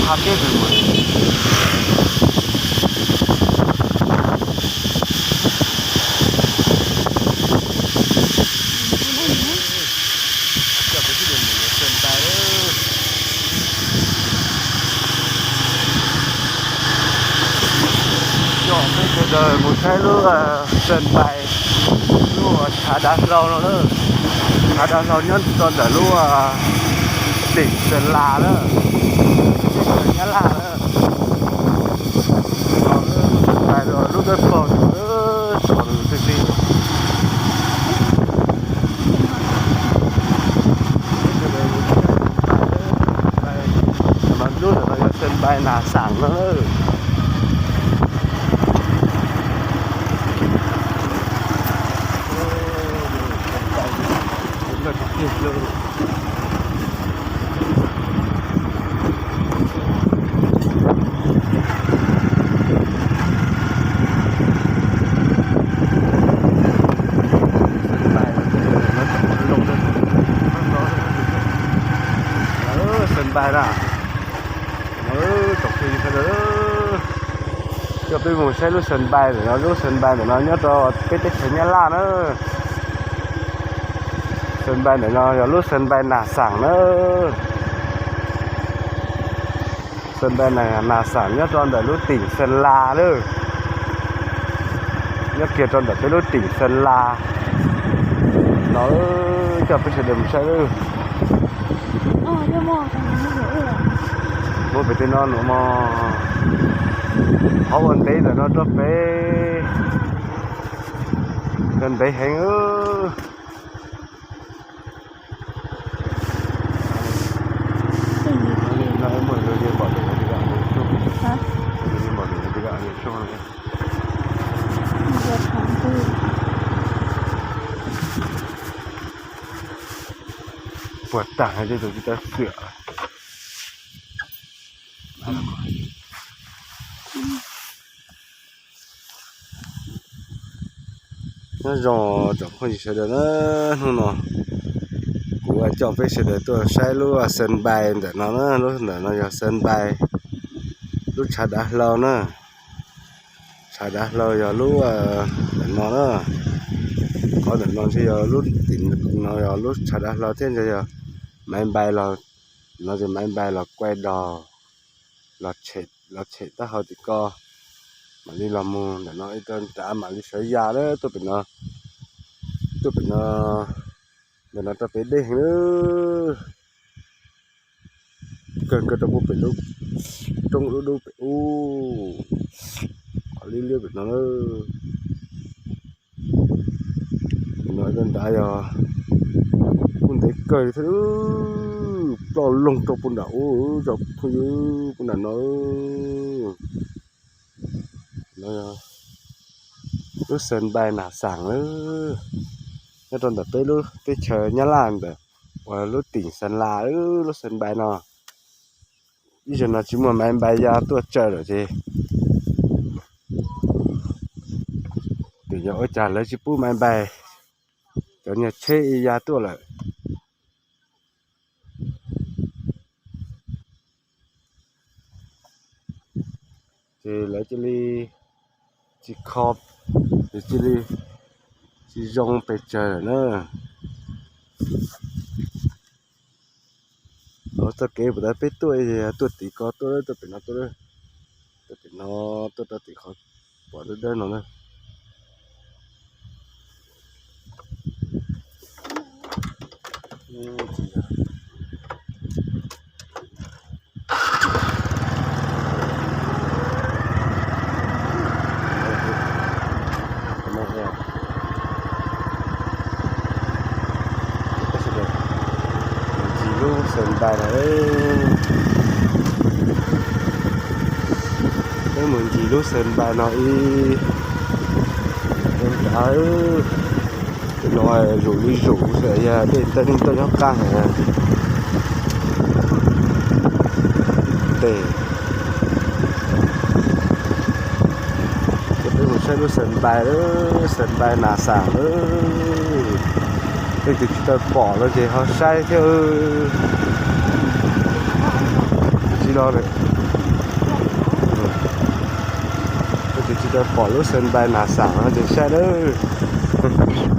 Hab peb pes mus. Coj peb sawv daws mus saib sân bay, coj peb sawv daws mus saib lub sân bay, lub tshav dav hlau no na. Tshav dav hlau nyob rau ntawm lub tỉnh Sơn La na, teb chaws Nyab Laj na. Lub sân bay lub dawb paug, txog nws tij tij. Lub ntawm no yog sân bay Nam Xaam no. Sân bay na, tsoom phooj ywg sawv daws, coj peb mus saib lub sân bay ntawm no. Lub sân bay ntawm no nyob rau peb teb chaws Nyab Laj na. Sân bay ntawm no yog lub sân bay Nam Xaam na. Sân bay Nam Xaam nyob rau ntawm lub tỉnh Sơn La na, nyob kiag rau ntawm peb lub tỉnh Sơn La no. Coj peb sawv daws mus saib. Muab pem tej no no mog, qhov uas ntev ntawm no rau pem, ntev heev. Puas tag tej tus tsis tau xwm. Nyob zoo tsoom phooj ywg sawv daws na, hnub no kuv coj peb sawv daws tuaj saib lub sân bay ntawm no na. Lub ntawm no yog sân bay, lub tshav dav hlau na. Tshav dav hlau yog lub ntawm no na. Qhov ntawm no ntshe yog lub tỉnh no yog lub tshav dav hlau thiab ntshe yog máy bay los, no ces máy bay los quay đầu, los tshem taub hau tim ko, mam li los mus ntawm no ib rab nrad mam li sawv ya lawm tuaj pem no. Tuaj pem no, ntawm no rau pem deb heev lawm. Kawg nkaus rau puag pem lub roob dub dub pem ub, qhov liab liab pem no. Pem no rau nrad yog kuj ntev kawg thiab, ploj loog rau puag nram ub, tsoom phooj ywg, puag nram no. Lub sân bay Nam Xaam lawm, nyob rau ntawm peb lub teb chaws Nyab Laj ntawm uas lub tỉnh Sơn La, lub sân bay no. Ib zaug no tsis muaj máy bay ya tuaj tsaws lawm ces, ces yog ua cas lawv tsis pub máy bay, cov niag tsheb ya tuaj lawm. Ces lawv cia li tsis kho, ces cia li tsis zoo pes tsawg lawm na. Txoj kev puas tas peb tuaj, tuaj tim ko tuaj, tuaj pem no tuaj, tuaj pem no, tuaj rau tim qhov pom dawb dawb no na. Ntxim lub sân bay no, peb mus ntxim lub sân bay no ib, no zuj zus li zus xwb, yog dej tawg neeg tuaj nyob qab heev. Ces peb mus saib lub sân bay, sân bay Nam Xaam lawm. Leej twg tsis tau pom no ces ho saib thiab. Tsis los lawm. Pom lub sân bay NASA no ces saib lawm.